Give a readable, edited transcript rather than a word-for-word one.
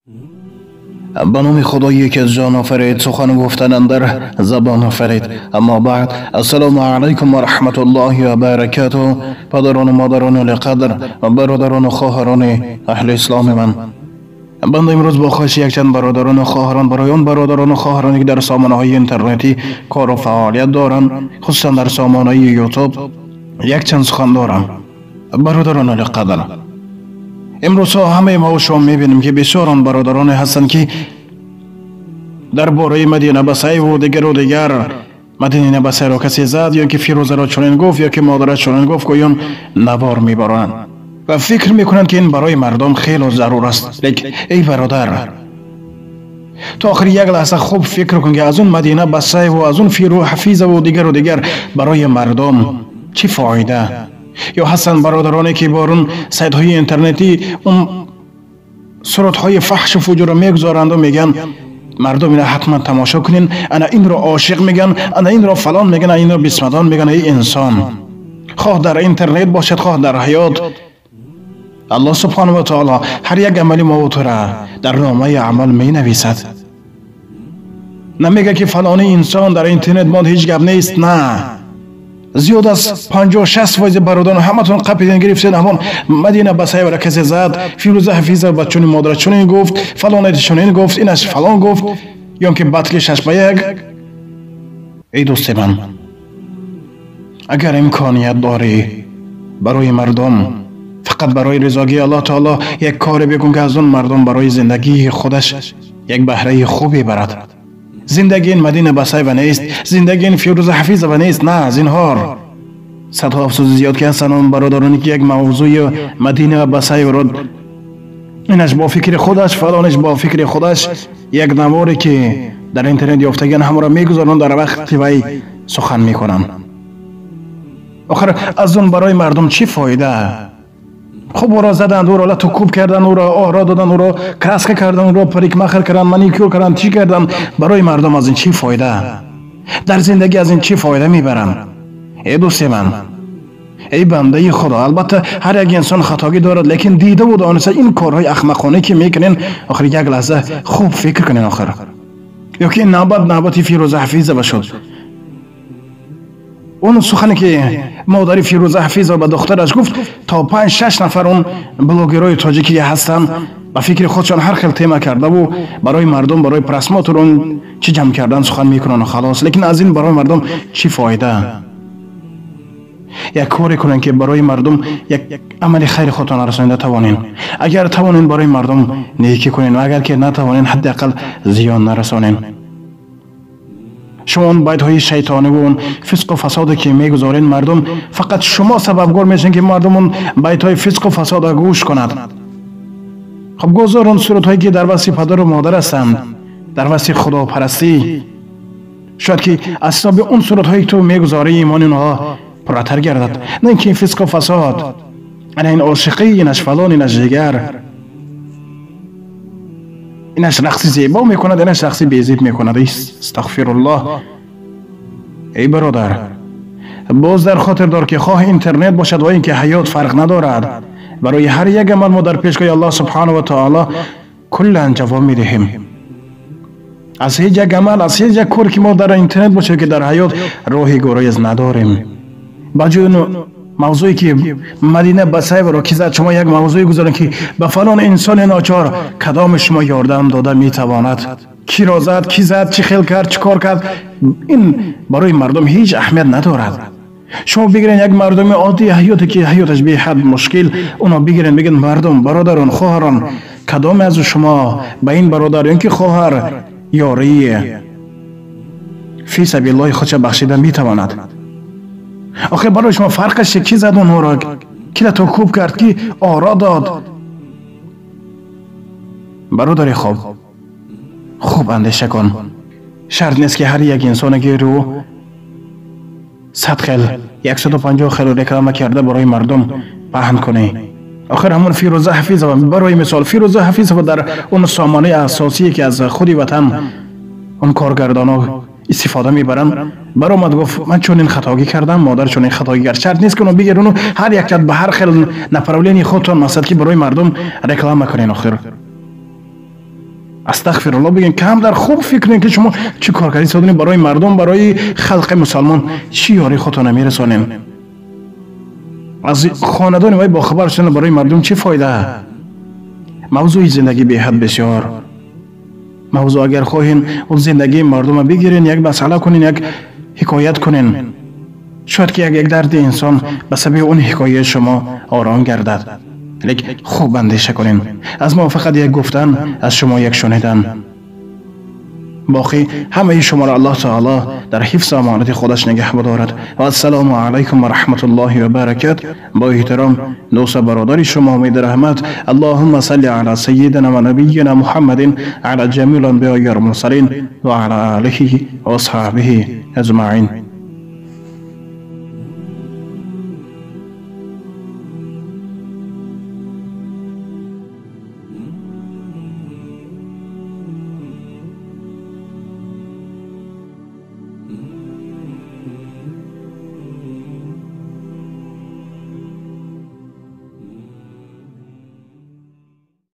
Ба номи Худое ки ҷон офарид, сухан гуфтан андар забон офарид. Аммо баъд, ассалому алайкум ва раҳматуллоҳи ва баракатуҳ. Падарону модарони олиқадр ва бародарону хоҳарони аҳли исломи ман, банда имрӯз бо хоҳиши якчанд бародарону хоҳарон, барои он бародарону хоҳароне ки дар сомонаҳои интернетӣ кору фаъолият доранд, хусусан дар сомонаи Ютуб, якчанд сухан дорам. Бародарони олиқадр, имрӯзҳо ҳамаи мо шумо мебинем, ки бисёр он бародароне ҳастанд, ки дар бораи Мадина Басаеву дигару дигар, Мадина Басаеро касе зад, ё ки Фирӯзаро чунин гуфт, ё ки модараш чунин гуфт, гӯён навор мебаранд ва фикр мекунанд, ки ин барои мардум хело зарур аст. Лекин эй бародар, то охири як лаҳза хуб фикр кун, ки аз он Мадина Басаеву, аз он Фиру Ҳафизаву дигару дигар барои мардум чӣ фоида? Ё ҳастанд бародароне, ки бор он сайтҳои интернетӣ он суратҳои фаҳшу фуҷурро мегузоранду мегӯянд: мардум, ина ҳатман тамошо кунен, ана инро ошиқ мегӯянд, ана инро фалон мегӯянд, ана инро бисмадон мегӯянд. Эй инсон, хоҳ дар интернет бошад, хоҳ дар ҳаёт, Аллоҳ субҳонаҳу ва таоло ҳар як амали мову тура дар номаи аъмол менависад. Намега, ки фалони инсон дар интернет монд, ҳеҷ гап нест. На, зиёд аз 50-60% бародарон ҳаматон қапиден, гирифтен ҳамон Мадина Басаевара касе зад, Фирӯза Ҳафиза ба чунин модара чунин гуфт, фалонет чунин гуфт, инаш фалон гуфт, ё ки батли 6 ба 1. Эй дӯсти ман, агар имконият дорӣ, барои мардум фақат барои ризогии Аллоҳ таоло як коре бикун, ки аз он мардум барои зиндагии худаш як баҳраи хубе барад. Зиндагии ин Мадина Басаева нест, зиндагии ин Фирӯза Ҳафизова нест. На, зинҳор, садҳо афсӯси зиёд, ки ҳастанд он бародароне, ки як мавзӯи Мадина Басаеваро инаш бо фикри худаш, фалонаш бо фикри худаш, як наворе ки дар интернет ёфтагиан, ҳамаро мегузоранд, дар вақти вай сухан мекунанд. Охир аз он барои мардум чӣ фоида? Хуб, ӯро заданд, ӯро лату кӯб карданд, ӯро оҳро доданд, ӯро краска карданд, ӯро парикмахер карданд, маникюр карданд, чӣ карданд? Барои мардум аз ин чӣ фоида? Дар зиндагӣ аз ин чӣ фоида мебаранд? Эй дӯсти ман, эй бандаи Худо, албатта, ҳар як инсон хатогӣ дорад, лекин дидаву дониста ин корҳои ахмақонае ки мекунен, охир як лаҳза хуб фикр кунен. Охир ё ки навбат навбати Фирӯза Ҳафизова шуд, он сухане ки модари Фирӯза Ҳафизова ба духтараш гуфт, то панҷ шаш нафар он блогерҳои тоҷикӣ ҳастанд, ба фикри худшон ҳар хел тема кардаву барои мардум, барои просмотр, он чӣ ҷамъ кардан сухан мекунанд, халос. Лекин аз ин барои мардум чӣ фоида? Як коре кунед, ки барои мардум як амали хайри худтон расонида тавонен. Агар тавонен, барои мардум некӣ кунен, ва агар ки натавонен, ҳадди ақал зиён нарасонен. Шумо он байтҳои шайтониву он фисқу фасоде ки мегузорен, мардум, фақат шумо сабабгор мешавед, ки мардум он байтҳои фисқу фасода гӯш кунад. Хуб, гузор он суратҳое ки дар васфи падару модар ҳастанд, дар васфи худопарастӣ. Шояд ки аз ҳисоби он суратҳое ки ту мегузорӣ, имони онҳо пурратар гардад, на ин ки фисқу фасод, ана ин ошиқӣ, инаш фалон, инаш дигар, инаш рақси зебо мекунад, инаш рақси безеб мекунад. Астағфируллоҳ. Эй бародар, боз дар хотир дор, ки хоҳ интернет бошад ва ин ки ҳаёт, фарқ надорад, барои ҳар як амал мо дар пешгоҳи Аллоҳ субҳанаҳу ва таоло куллан ҷавоб медиҳем. Аз ҳеҷ як амал, аз ҳеҷ як кор, ки мо дар интернет бошем, ки дар ҳаёт, роҳи гурез надорем. Ба ҷои мавзӯе ки Мадина Басаеваро ки зад, шумо як мавзӯе гузорем, ки ба фалон инсони ночор кадоми шумо ёрдам дода метавонад, киро зад, ки зад, чӣ хел кард, чӣ кор кард, ин барои мардум ҳеҷ аҳамият надорад. Шумо бигирен як мардуми оддии ҳаёте, ки ҳаёташ беҳад мушкил, оно бигирен, бигин: мардум, бародарон, хоҳарон, кадоме аз шумо ба ин бародар ё ки хоҳар ёрии фи сабиллоҳи худша бахшида метавонад? Охир барои шумо фарқаш ки зад онҳоро, ки лату кӯб кард, ки оро дод? Бародари хуб, хуб андеша кун. Шарт нест, ки ҳар як инсоне ки рӯ 100 хел, 150 хел реклама карда барои мардум паҳн кунӣ. Охир ҳамон Фирӯза Ҳафизова, барои мисол, Фирӯза Ҳафизова дар он сомонаи асосие, ки аз худи ватан он коргардоно истифода мебаранд, баромад, гуфт: ман чунин хатогӣ кардам, модар чунин хатогӣ кард. Шарт нест, ки оно бигируну ҳар якчад ба ҳар хел направление худтон, мақсад ки барои мардум реклама кунен. Охир Астағфируллоҳ бигин, кам дар хуб фикр кунед, ки шумо чӣ кор кардед содани барои мардум, барои халқи мусалмон чӣ ёри худтона мерасонем? Аз хонадони вай бохабар шудан барои мардум чӣ фоида? Мавзӯи зиндагӣ беҳад бисёр мавзӯъ. Агар хоҳем, зиндагии мардума бигирен, як масъала кунен, як ҳикоят кунен, шояд ки як дарди инсон ба сабаби он ҳикояи шумо ором гардад. Лек хуб андеша кунен. Аз мо фақат як гуфтан, аз шумо як шунидан. Боқӣ ҳамаи шуморо Аллоҳ таоло дар ҳифзу амонати худаш нигаҳ бидорад. Ва ассалому алайкум ва раҳматуллоҳи ва баракат. Бо эҳтиром, дӯсту бародари шумо Умед Раҳмат. Аллоҳумма салли ала сайидина ва набийина Муҳаммадин, ала ҷамил анбиёи валмурсалин ва ала олиҳи ва асҳобиҳи аҷмаин.